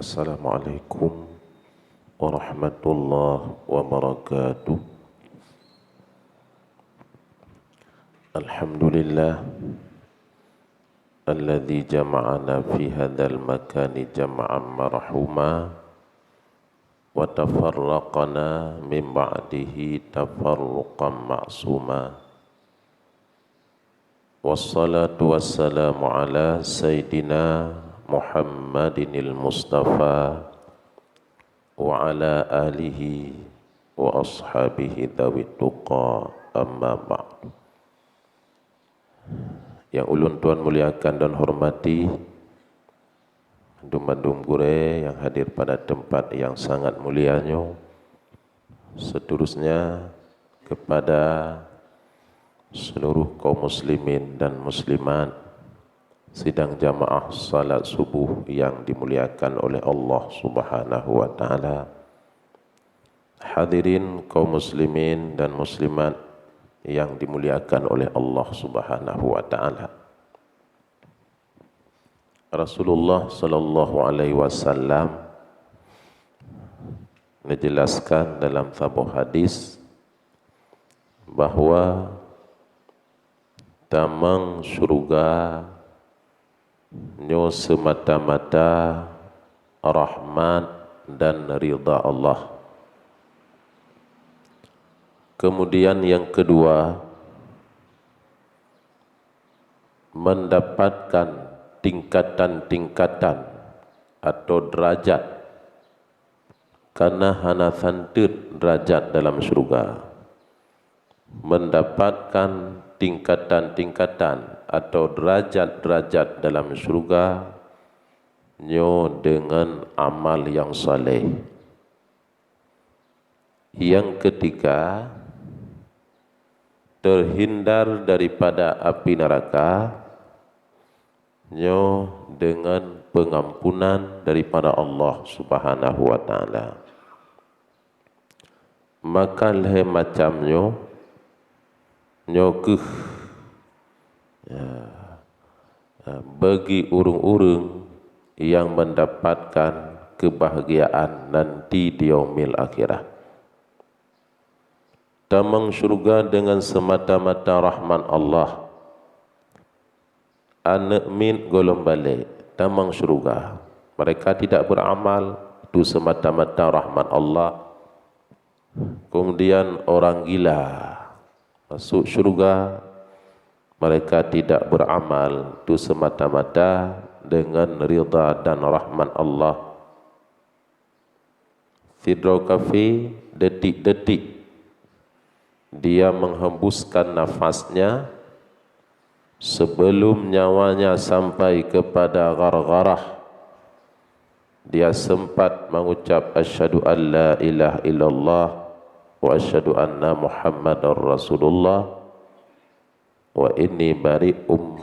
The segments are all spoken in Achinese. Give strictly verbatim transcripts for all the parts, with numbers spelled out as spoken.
Assalamualaikum warahmatullahi wabarakatuh. Alhamdulillah, alladzi jama'ana fi hadzal makani jam'an marhuma, wa tafarraqana min ba'dihi tafarruqan ma'suma. Wassalatu wassalamu ala sayyidina Muhammadinil Mustafa wa ala alihi wa ashabihi dawit tuqa, amma ba'du. Yang ulôn tuan muliakan dan hormati, bandum-bandum gurée yang hadir pada tempat yang sangat mulia nyoe, seterusnya kepada seluruh kaum muslimin dan muslimat sidang jamaah salat subuh yang dimuliakan oleh Allah Subhanahu wa Ta'ala. Hadirin kaum muslimin dan muslimat yang dimuliakan oleh Allah Subhanahu wa Ta'ala. Rasulullah sallallahu alaihi wasallam menjelaskan dalam saboh hadis bahwa tamong syurga nyoe semata-mata rahmat dan ridha Allah. Kemudian yang kedua, mendapatkan tingkatan-tingkatan atau derajat, karena hana santeut derajat dalam syurga. Mendapatkan tingkatan-tingkatan atau derajat-derajat dalam syurga nyoe dengan amal yang saleh. Yang ketiga, terhindar daripada api neraka nyoe dengan pengampunan daripada Allah Subhanahu wa Ta'ala. Maka lhée macam nyoe, nyoe kheueh, ya, ya, bagi ureuëng-ureuëng yang mendapatkan kebahagiaan nanti di yaumil akhirah. Tamong syurga dengan semata-mata rahmat Allah. Aneuëk miet gohlom balek tamong syurga. Mereka tidak beramal, itu semata-mata rahmat Allah. Kemudian orang gila masuk syurga, mereka tidak beramal, itu semata-mata dengan ridha dan rahmat Allah. Sidroe kafé, detik-detik dia menghembuskan nafasnya, sebelum nyawanya sampai kepada ghargharah, dia sempat mengucap, "Asyhadu an la ilaha illallah wa asyhadu anna Muhammadar Rasulullah, wa inni bari'um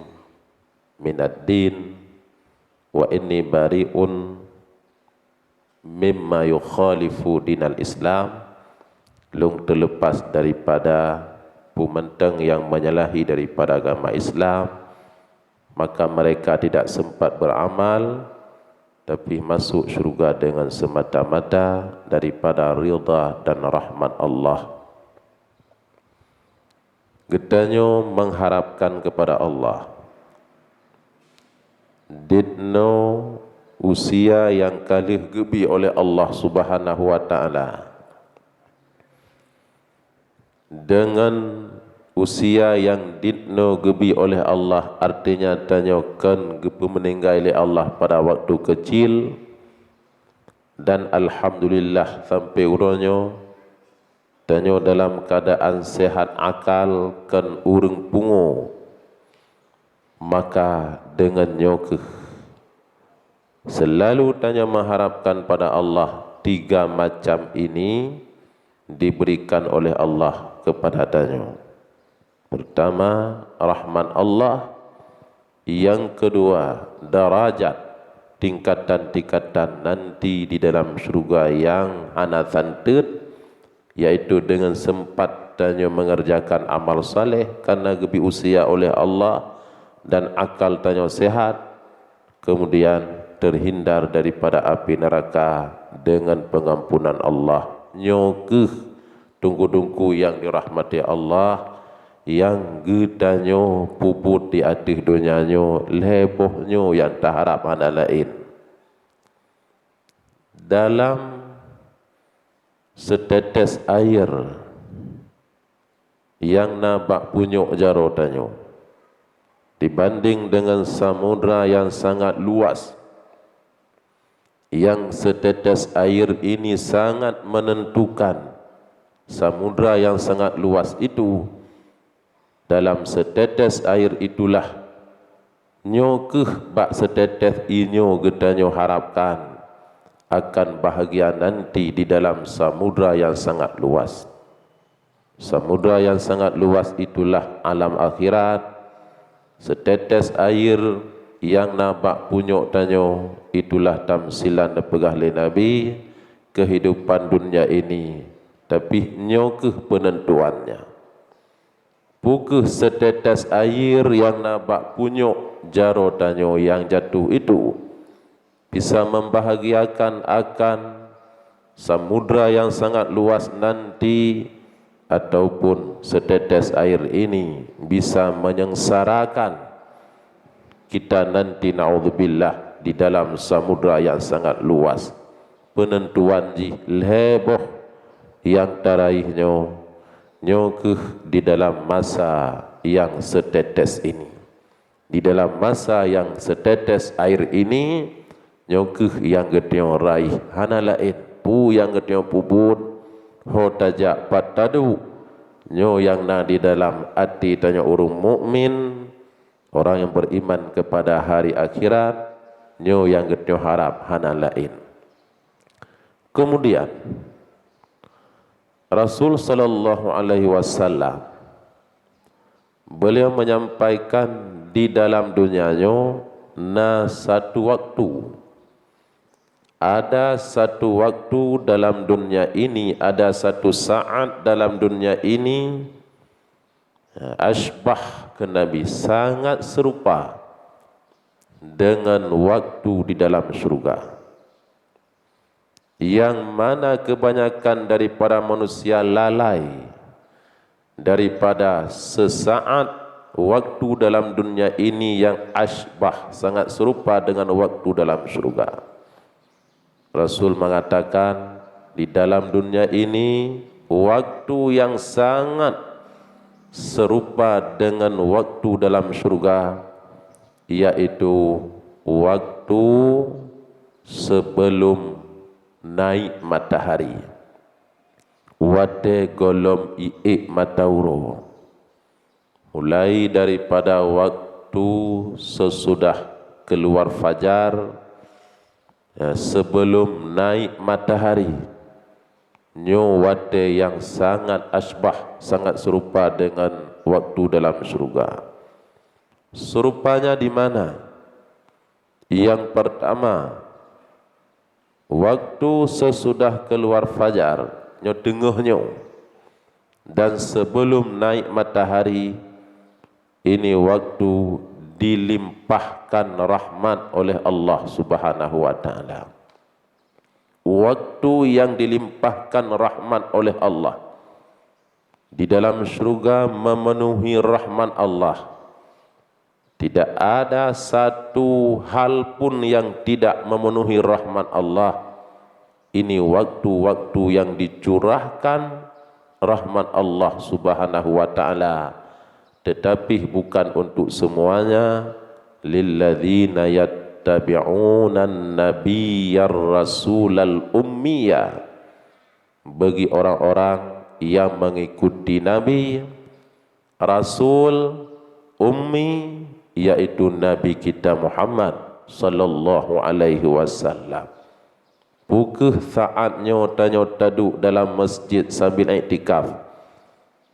minad din, wa inni bari'un mimma yukhalifu dinal Islam," lôn terlepas daripada peue mantong yang menyalahi daripada agama Islam, maka mereka tidak sempat beramal, tapi masuk syurga dengan semata-mata daripada ridha dan rahmat Allah. Geutanyoe mengharapkan kepada Allah. Dinoe usia nyang ka lheueh geubi oleh Allah Subhanahu wa Ta'ala. Deungon usia nyang dinoe geubi oleh Allah, artinya tanyoe kon geupeumeuninggai lé Allah pada waktu keucil, dan alhamdulillah sampai uroe nyoe tanyoe dalam keuadaan sehat akal, kon ureuëng pungo. Maka deungon nyoe kheueh, seulalu tanyoe meuharapkan pada Allah, tiga macam ini diberikan oleh Allah kepada tanyoe. Pertama, rahmat Allah. Yang kedua, darajat, tingkatan-tingkatan nanti di dalam syurga nyang hana santeut, yaitu deungon sempat tanyoe mengerjakan amal saleh karena geubi usia oleh Allah dan akal tanyoe sehat. Kemudian, terhindar daripada api neraka dengan pengampunan Allah. Nyoe kheueh teungku-teungku nyang dirahmati Allah, nyang geutanyoe peubuet di ateueh donya nyoe, lhée boh nyoe nyang taharab hana laén. Dalam setetes air nyang na bak punyuek jaroe tanyoe, dibanding dengan samudra nyang sangat luas, nyang setetes air ini sangat menentukan. Samudra nyang sangat luas itu, dalam setetes air itulah, nyoe kheueh bak setetes inyoe geutanyoe harapkan akan bahagia nanti di dalam samudra nyang sangat luas. Samudra nyang sangat luas itulah alam akhirat. Setetes air nyang na bak punyuek tanyoe itulah tamsilan neupeugah lé Nabi keuhidupan dunia ini, tapi nyoe kheueh peunentuannya. Peu kheueh setetes air nyang na bak punyuek jaroe tanyoe nyang jatuh itu bisa membahagiakan akan samudra nyang sangat luas nanti, ataupun setetes air ini bisa menyengsarakan kita nanti, naudzubillah, di dalam samudra nyang sangat luas. Peunentuan jih lhée boh nyang taraih nyoe, nyoe kheueh di dalam masa nyang setetes ini. Di dalam masa nyang setetes air ini, nyoe kheueh nyang geutanyoe raih, hana laén. Peue nyang geutanyoe peubuet, ho tajak pat taduek, nyoe nyang na di dalam até tanyoe ureuëng mukmin, orang yang beriman kepada hari akhirat, nyoe nyang geutanyoe harab, hana laén. Kemudian, Rasul sallallahu alaihi wasallam, beliau menyampaikan, di dalam dunia nyoe na satu waktu. Ada satu waktu dalam dunia ini, ada satu saat dalam dunia ini, asybah, kheun Nabi, sangat serupa dengan waktu di dalam syurga. Nyang mana kebanyakan daripada manusia lalai daripada sesaat waktu dalam dunia ini nyang asybah, sangat serupa dengan waktu dalam syurga. Rasul mengatakan, di dalam dunia ini, waktu nyang sangat serupa dengan waktu dalam syurga, yaitu waktu sebelum naik matahari, watée gohlom iék mata uroe. Mulai daripada waktu sesudah keluar fajar, ya, sebelum naik matahari, nyoe watée nyang sangat asybah, sangat serupa dengan waktu dalam syurga. Serupanya di mana? Nyang pertama, waktu sesudah keluar fajar, nyoe teungoh nyoe, dan sebelum naik matahari, ini waktu dilimpahkan rahmat oleh Allah Subhanahu wa Ta'ala. Waktu nyang dilimpahkan rahmat oleh Allah di dalam syurga memenuhi rahmat Allah. Tidak ada satu hal pun yang tidak memenuhi rahmat Allah. Ini waktu-waktu yang dicurahkan rahmat Allah Subhanahu wa Ta'ala. Tetapi bukan untuk semuanya. Lilladzina yattabi'unan nabiyyar rasulal ummiya. Bagi orang-orang yang mengikuti Nabi, Rasul, Ummi, yaitu Nabi kita Muhammad sallallahu alaihi wasallam. Peu kheueh saat nyoe tanyoe taduek dalam masjid sambil iktikaf?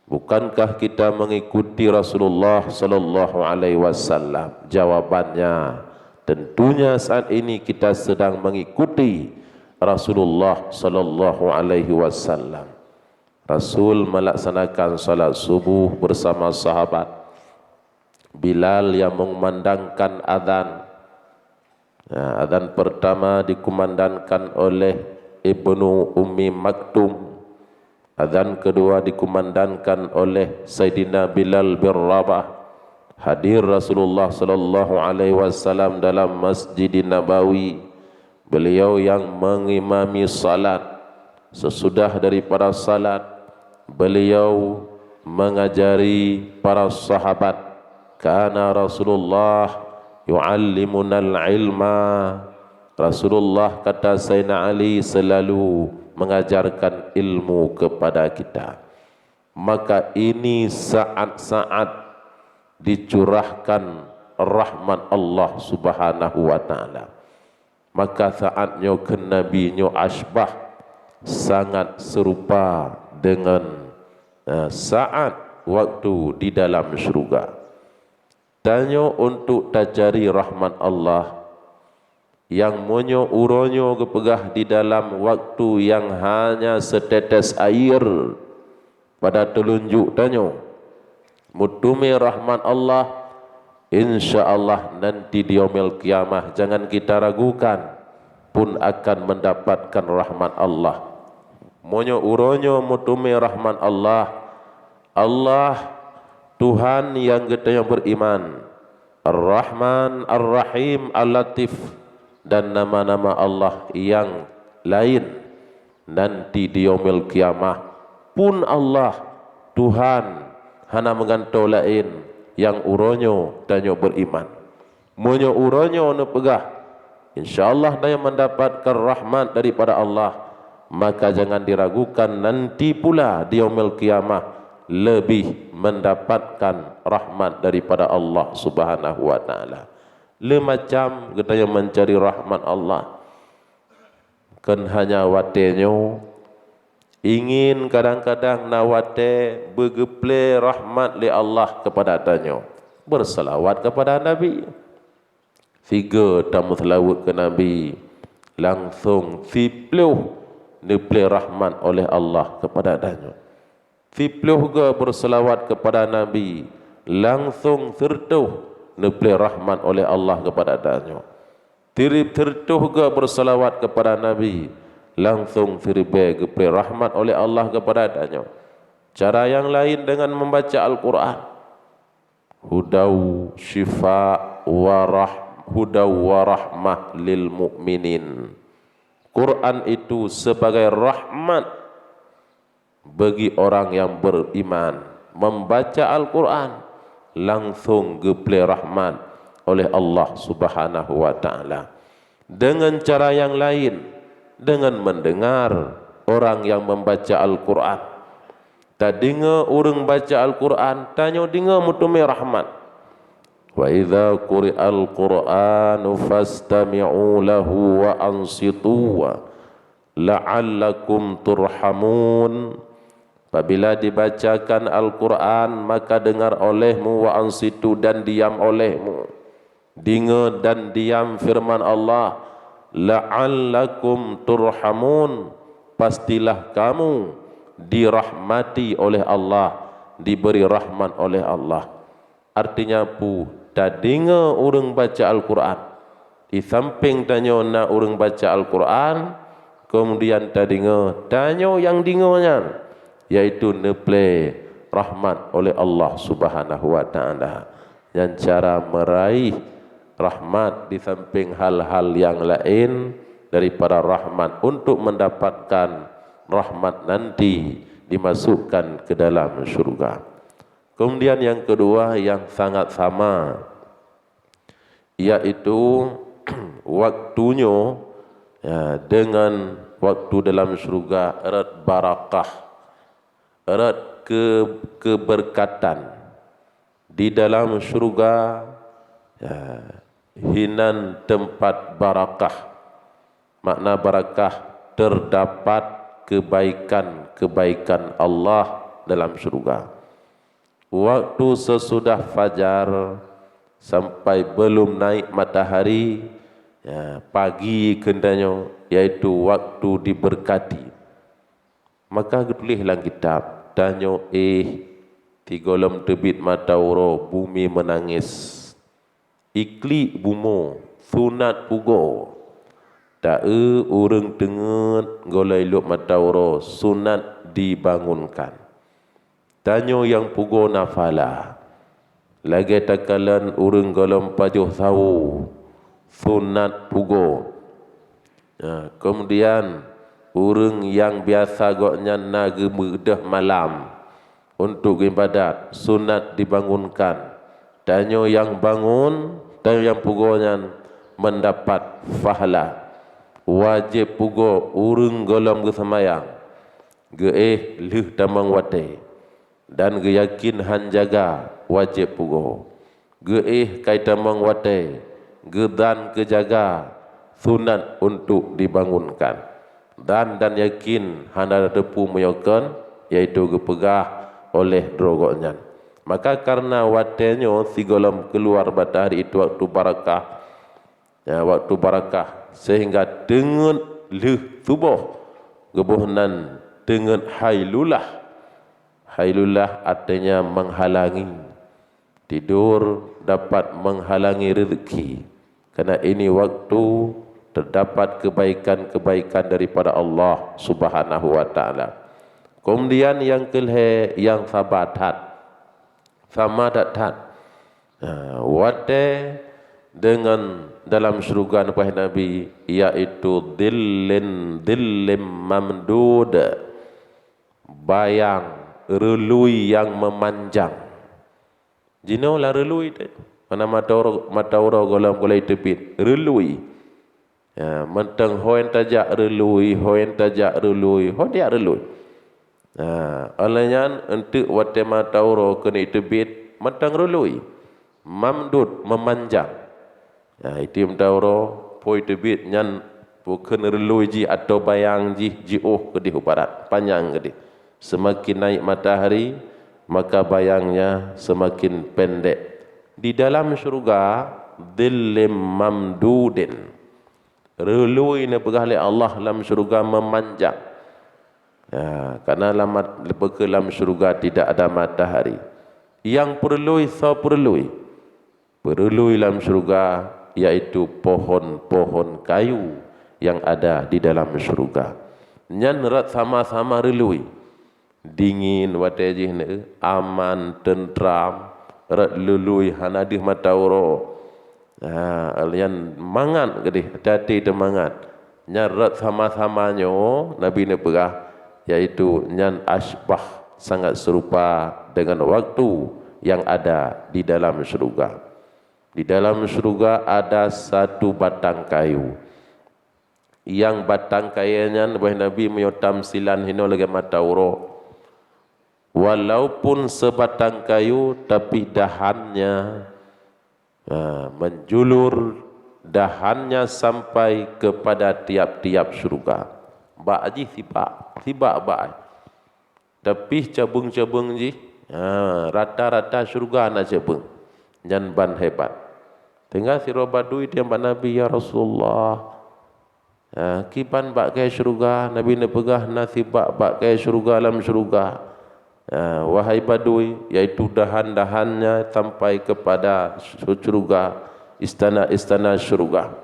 Bukankah kita mengikuti Rasulullah sallallahu alaihi wasallam? Jawabannya, tentunya saat ini kita sedang mengikuti Rasulullah sallallahu alaihi wasallam. Rasul melaksanakan salat subuh bersama sahabat. Bilal yang mengumandangkan azan, Nah, azan pertama dikumandangkan oleh Ibnu Ummi Maktum. Azan kedua dikumandangkan oleh Saidina Bilal bin Rabah. Hadir Rasulullah sallallahu alaihi wasallam dalam Masjidin Nabawi. Beliau yang mengimami salat. Sesudah daripada salat, beliau mengajari para sahabat. Kana Rasulullah yu'allimunal ilma. Rasulullah, kata Sayyidina Ali, selalu mengajarkan ilmu kepada kita. Maka ini saat-saat dicurahkan rahmat Allah Subhanahu wa Ta'ala. Maka saat nyoe kheun Nabi, nyoe asbah sangat serupa dengan, eh, saat waktu di dalam syurga. Tanyoe untuk tajari rahmat Allah, nyang meunyoe uroe nyoe geupeugah di dalam waktu nyang hanya setetes air pada teulunjuk tanyoe, meuteumé rahmat Allah, insya Allah nanti di Yaumil Qiyamah jangan kita ragukan, pun akan mendapatkan rahmat Allah. Meunyoe uroe nyoe meuteumé rahmat Allah, Allah, Tuhan nyang geutanyoe beriman, Ar-Rahman, Ar-Rahim, Al-Latif, dan nama-nama Allah nyang lain. Nanti di Yaumil Qiyamah, pun Allah, Tuhan, hana meugantoe laén nyang uroe nyoe tanyoe beriman. Meunyoe uroe nyoe neupeugah, insya Allah tanyoe mendapatkan rahmat daripada Allah, maka jangan diragukan nanti pula di Yaumil Qiyamah lebih mendapatkan rahmat daripada Allah Subhanahu wa Ta'ala. Le macam geutanyoe mencari rahmat Allah. Kon hanya watée nyoe, ingin kadang-kadang na watée beugeuplé rahmat lé Allah kepada tanyoe. Bersalawat kepada Nabi. Sigoe tameuseulaweuet keu Nabi, langsong siploh neuplé rahmat oleh Allah kepada tanyoe. Siploh goe bersalawat kepada Nabi, langsong seureutoh neuplé rahmat oleh Allah kepada tanyoe. Sirib-, seureutoh goe bersalawat kepada Nabi, langsong siribée geuplé rahmat oleh Allah kepada tanyoe. Cara nyang lain dengan membaca Al-Quran. Hudau syifa wa rah-, hudau wa rahmah lil mu'minin. Quran itu sebagai rahmat bagi orang yang beriman. Membaca Al-Quran langsung geuplé rahmat oleh Allah Subhanahu wa Ta'ala. Dengan cara yang lain, dengan mendengar orang yang membaca Al-Quran. Tadeungoe ureuëng baca Al-Quran, tanyoe deungoe meuteumé rahmat. Wa idza quri'al Qur'anu fastami'u lahu wa ansitu la'allakum turhamun. Apabila dibacakan Al-Quran, maka dengar olehmu, wa ansitu, dan diam olehmu. Deungoe dan diam firman Allah, "La'allakum turhamun." Pastilah kamu dirahmati oleh Allah, diberi rahmat oleh Allah. Artinya peue? Tadeungoe ureuëng baca Al-Quran. Di sampéng tanyoe na ureuëng baca Al-Quran, kemudian tadeungoe, tanyoe nyang deungoe nyan, yaitu neuplé rahmat oleh Allah Subhanahu wa Ta'ala. Nyan cara meraih rahmat di sampéng hal-hal nyang laén daripada rahmat, untuk mendapatkan rahmat nanti dimasukkan ke dalam syurga. Kemudian yang kedua yang sangat sama, yaitu waktunyoe, ya, dengan waktu dalam syurga rot barakah, rot ke-, keberkatan. Di dalam syurga, ya, hinan tempat barakah. Makna barakah, terdapat kebaikan-kebaikan Allah dalam syurga. Waktu sesudah fajar sampai belum naik matahari, ya, pagi keutanyoe, yaitu waktu diberkati. Maka geutuléh lam kitab, tanyoe éh, sigohlom teubiet mata uroe, bumi meunangis. Iklik bumoe, sunat pugoe. Taeu ureuëng teungeut gohlom lhok mata uroe sunat dibangunkan. Tanyoe nyang pugoe nafala. Lagée takalon ureuëng gohlom pajoh sawoe, sunat pugoe. Nah, keumudian ureuëng nyang biasa gobnyan na geubeudôh malam untuk iébadat, sunat dibangunkan. Tanyoe nyang bangun, tanyoe nyang pugoe nyan meundapat fahla. Wajéb pugoe ureuëng gohlom geuseumayang, geuéh lheueh tamong watée, dan geuyakin han jaga, wajéb pugoe. Geuéh kai tamong watée, geudan keu jaga, sunat untuk dibangunkan. Dan, dan yakin hana teupeu meunyoe kon, yaitu geupeugah oleh droe gobnyan. Maka kareuna watée nyoe sigohlom keuluar matahari itu waktu barakah, ya, waktu barakah, sehingga teungeut lheueh suboh geuboh nan teungeut hailulah. Hailulah artinya menghalangi. Tidur dapat menghalangi rezeki. Karena ini waktu terdapat kebaikan-kebaikan daripada Allah Subhanahu wa Ta'ala. Kemudian yang kelhée, yang sama that. Sama that-that. Ha, watée deungon dalam syeuruga neupeugah Nabi, yaitu dhillin, dhillin mamdud, bayang reului nyang meumanjang. Jinoe lam reului teuh. Mana mata uroe, mata uroe gohlom-gohlom teubiet, reului. Ya, mantong hôi tajak reului, hôi tajak reului, hôi tajak reului. Ha, óh lheueh nyan, eunteuk watée mata uroe keuneuk teubiet, mantong reului. Mamdud, meumanjang. Ha, itu mata uroe, phôi teubiet nyan bukon reului jih atau bayang jih jiôh keudeh u barat, panyang keudeh. Seumaken naik matahari, maka bayangnya seumaken pendek. Di dalam syeuruga, dhillin mamdudin. Reului neupeugah lé Allah lam syeuruga meumanjang. Ya, karena lam mat-, leubeh keu lam syeuruga tidak ada matahari. Nyang peureului, soe peureului? Peureului lam syeuruga, yaitu pohon-pohon kayu yang ada di dalam syeuruga. Nyan rot sama-sama reului. Dingin watée jih neu, aman, teuntram, rot reului hana deuh mata uroe. Ha, nyan mangat keudeh, até-até teumangat. Nyan rot sama-sama nyoe, Nabi neupeugah, yaitu nyan asybah, sangat serupa dengan waktu yang ada di dalam syeuruga. Di dalam syeuruga ada satu batang kayu. Nyang batang kayée nyan, neupeugah Nabi, meunyoe tamsilan hinoe lagée mata uroe. Walaupun sebatang kayu, tapi dahannya, ha, menjulur dahannya sampai kepada tiap-tiap syeuruga. Bak jih sibak, sibak bak. Tapi cabeueng-cabeueng jih, ha, rata-rata syeuruga na cabeueng. Nyan ban hebat. Sehingga sidroe badui tanyong bak Nabi, "Ya Rasulullah, ha, kiban bak kayée syeuruga?" Nabi neupeugah, "Na sibak bak kayée syeuruga lam syeuruga. Ha, wahai badui, yaitu dahan-dahannya sampai kepada syeuruga, istana-istana syeuruga.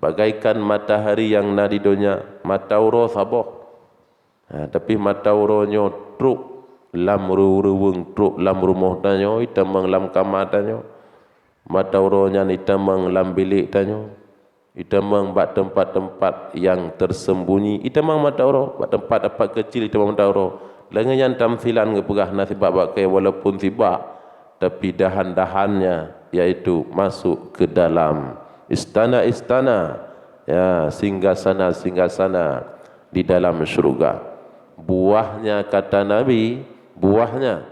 Bagaikan matahari nyang na di donya, mata uroe saboh." Ha, tapi mata uroe nyoe trok lam ru-, ruweueng, trok lam rumoh tanyoe, itamong lam kama tanyoe. Mata uroe nyan itamong lam bilék tanyoe, itamong bak teumpat-teumpat nyang tersembunyi, itamong mata uroe, bak teumpat-teumpat keucil itamong mata uroe. Lagée nyan tamsilan geupeugah na sibak bak kayée, walaupun sibak, tapi dahan-dahannya, yaitu masuk ke dalam istana-istana, ya, singgasana-singgasana di dalam syeuruga. Buahnya, kata Nabi, buahnya,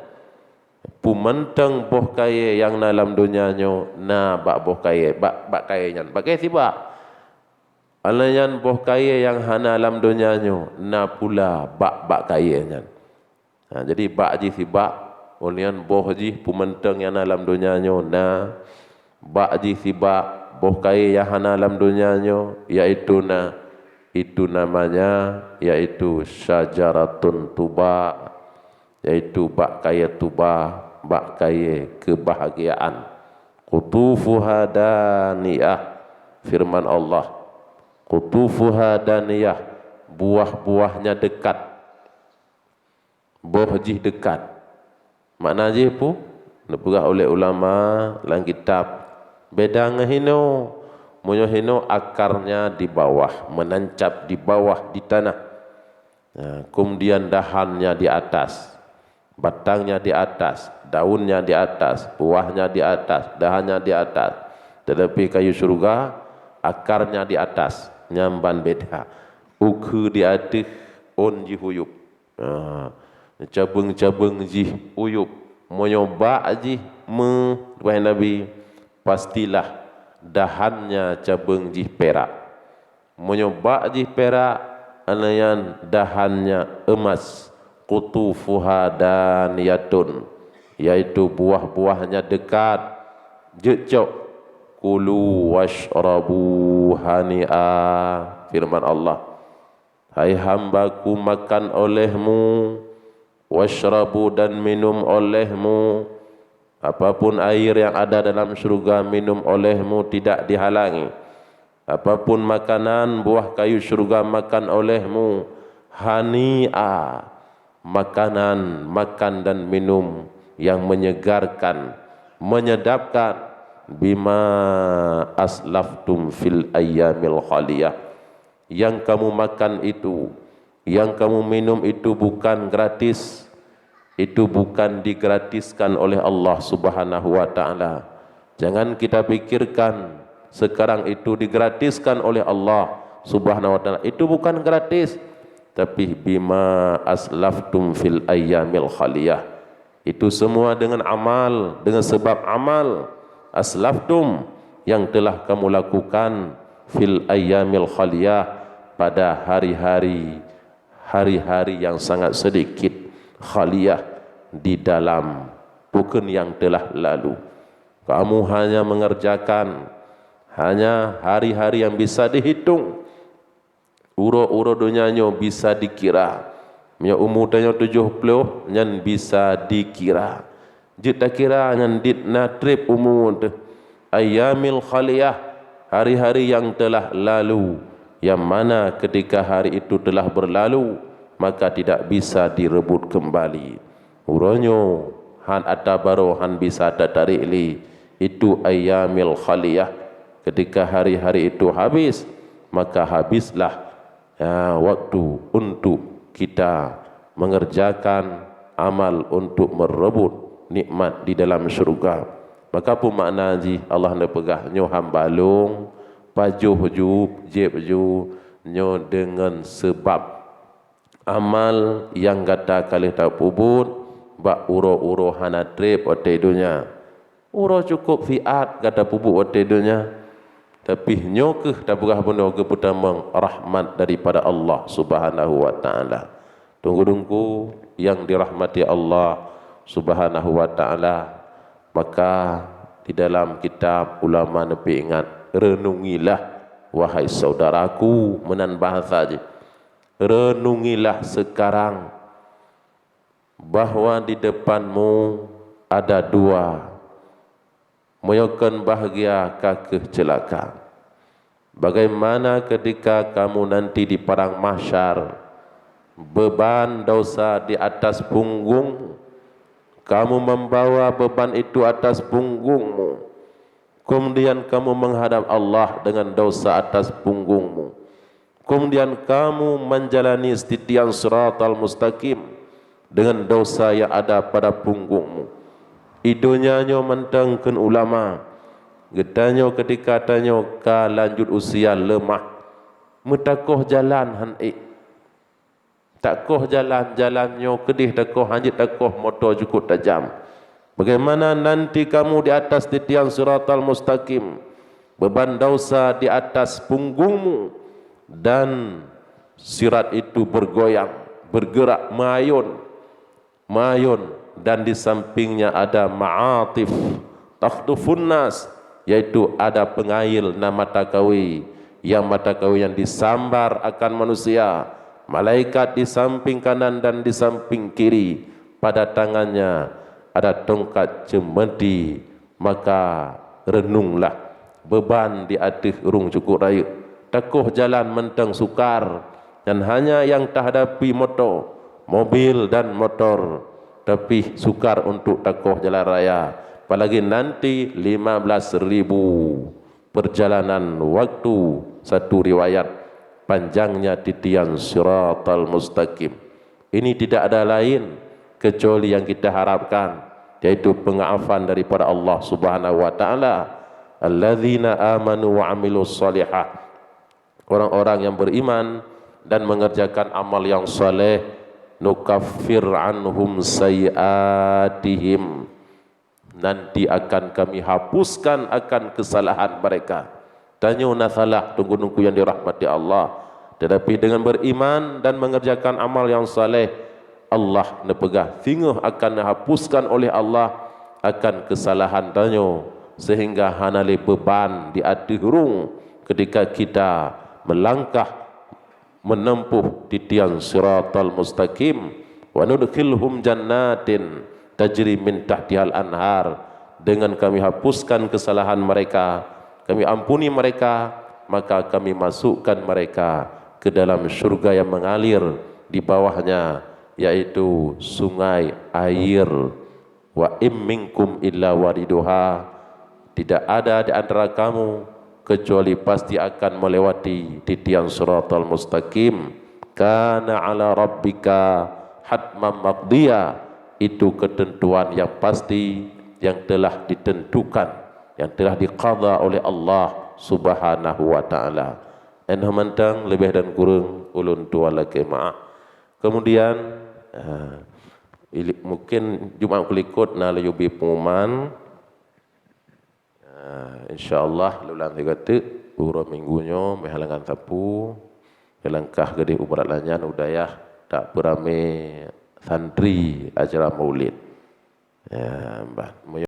peumantong boh kayée nyang na lam donya nyoe na bak boh kayée, bak, bak kayée nyan, bak kayée sibak. Óh lheueh nyan boh kayée nyang hana lam donya nyoe na pula bak, bak kayée nyan. Ha, jadi bak jih sibak, óh lheueh nyan boh jih peumantong nyang na lam donya nyoe na, bak jih sibak boh kayée nyang hana lam donya nyoe, yaitu na, itu namanya, yaitu syajaratun tuba, yaitu bak kayée tuba, bak kayée keubahgiaan. Qutufuha daniah, Firman Allah, "Qutufuha daniyah, buah-buahnya dekat." Boh jih dekat. Makna jih peue? Neupeugah oleh ulama lam kitab, beda ngon hinoe. Meunyoe hinoe akarnya di bawah, menancap di bawah di tanah. Nah, kemudian dahannya di atas, batangnya di atas, daunnya di atas, buahnya di atas, dahannya di atas. Tetapi kayu syurga, akarnya di atas, nyan ban beda. Ukeue di ateueh, ôn jih uyueb. Ha, cabeueng-cabeueng jih uyueb. Meunyoe bak jih meu, wahai Nabi, pastilah dahannya cabeueng jih perak. Meunyoe bak jih perak, nyan dahannya emas, qutufuha daniyatun, yaitu buah-buahnya dekat. Jeuet cok, "Kulu wasyrabu hani'a," firman Allah. "Hai hamba-Ku, makan olehmu, wasyrabu, dan minum olehmu. Apapun air yang ada dalam syurga, minum olehmu, tidak dihalangi. Apapun makanan, buah kayu syurga, makan olehmu, hani'a, makanan, makan dan minum yang menyegarkan, menyedapkan, bima aslaftum fil ayyamil khaliyah." Yang kamu makan itu, yang kamu minum itu bukan gratis. Itu bukan digratiskan oleh Allah Subhanahu wa Ta'ala. Jangan kita pikirkan sekarang itu digratiskan oleh Allah Subhanahu wa Ta'ala. Itu bukan gratis, tapi bima aslaftum fil ayyamil khaliyah. Itu semua dengan amal, dengan sebab amal aslaftum yang telah kamu lakukan fil ayyamil khaliyah, pada hari-hari, hari-hari yang sangat sedikit, khaliyah, di dalam, bukan yang telah lalu. Kamu hanya mengerjakan, hanya hari-hari yang bisa dihitung. Uroe-uroe donya nyoe bisa dikira. Meunyoe umu tanyoe tujoh ploh, nyan bisa dikira. Jeuet takira nyan dit na treb umu teuh. Ayyamil khaliyah, hari-hari yang telah lalu, yang mana ketika hari itu telah berlalu, maka tidak bisa direbut kembali. Uroe nyoe han ata barô, han bisa tatarék lé. Itu ayyamil khaliyah. Ketika hari-hari itu habis, maka habislah, ya, waktu untuk kita mengerjakan amal untuk merebut nikmat di dalam syurga. Maka peue makna jih Allah neupeugah, "Nyoe hamba Lôn, pajoh ju, jieb ju, nyoe deungon seubab amal nyang gata ka lheueh tapeubuet bak uroe-uroe hana treb watée donya." Uroe cukôp siat gata peubuet watée donya, tapi nyoe kheueh tapeugah bunoe geupeutamong rahmat daripada Allah Subhanahu wa Ta'ala. Teungku-teungku yang dirahmati Allah Subhanahu wa Ta'ala, maka di dalam kitab ulama neupeuingat, "Renungilah, wahai saudaraku," meunan bahasa jih. "Renungilah sekarang bahwa di depanmu ada dua, meunyoe kon bahgia ka kheueh ceulaka. Bagaimana ketika kamu nanti di padang mahsyar, beban dosa di atas punggungmu, kamu membawa beban itu atas punggungmu, kemudian kamu menghadap Allah dengan dosa atas punggungmu, kemudian kamu menjalani titian siratal mustaqim dengan dosa yang ada pada punggungmu. Di donya nyoe mantong," kheun ulama, "geutanyoe ketika tanyoe ka lanjut usia leumah, meutakoh jalan han ék. Takoh jalan, jalan nyoe keudeh takoh, hanjeuet takoh, moto jukôp tajam. Bagaimana nanti kamu di atas titian siratal mustaqim, beban dosa di atas punggungmu, dan sirat itu bergoyang, bergerak, meuayôn, meuayôn, dan di sampingnya ada ma'atif takhtufun nas, yaitu ada peungail na mata kawi, yang mata kawi yang disambar akan manusia, malaikat di samping kanan dan di samping kiri, pada tangannya ada tongkat ceumeuti, maka renunglah, Beban di ateueh ureuëng cukôp rayeuk. Takoh jalan mantong sukar, dan hanya nyang tahadapi moto, mobil dan motor, tapi sukar untuk takoh jalan raya. Apalagi nanti lima belas ribu perjalanan waktu, satu riwayat panjangnya titian siratal mustaqim. Ini tidak ada lain kecuali yang kita harapkan, yaitu pengaafan daripada Allah Subhanahu wa Ta'ala. Alladzina amanu wa amilus salihah. Orang-orang yang beriman dan mengerjakan amal yang saleh, nukaffir anhum sayyiatihim. Nanti akan kami hapuskan akan kesalahan mereka. Tanyoe na salah, teungku-teungku yang dirahmati Allah. Tetapi dengan beriman dan mengerjakan amal yang saleh, Allah neupeugah singoh akan neuhapuskan oleh Allah akan kesalahan tanyoe, sehingga hana lé beban di ateueh ureuëng ketika kita melangkah menempuh titian siratal mustaqim, wa nudkhilhum jannatin tajri min tahtihal anhar, dengan kami hapuskan kesalahan mereka, kami ampuni mereka, maka kami masukkan mereka ke dalam syurga yang mengalir di bawahnya, yaitu sungai air. Wa in minkum illa wariduha, tidak ada di antara kamu kecuali pasti akan melewati titian siratal mustaqim. Kana ala rabbika hatman maqdiya, itu ketentuan yang pasti yang telah ditentukan, yang telah diqadha oleh Allah Subhanahu wa Ta'ala. Enah mantong leubeh dan kureueng ulôn tuan lakée maaf. Kemudian, ah, ili-, mungkin Jumat kulikot na laju bi pengumuman. Ah, insya Allah, lulan tiga teuk, uroe Minggu nyoe, meuhalangan sapu, langkah geudeh u Barat Lanyan, u dayah, tak beurame santri acara maulid. Ya, bah,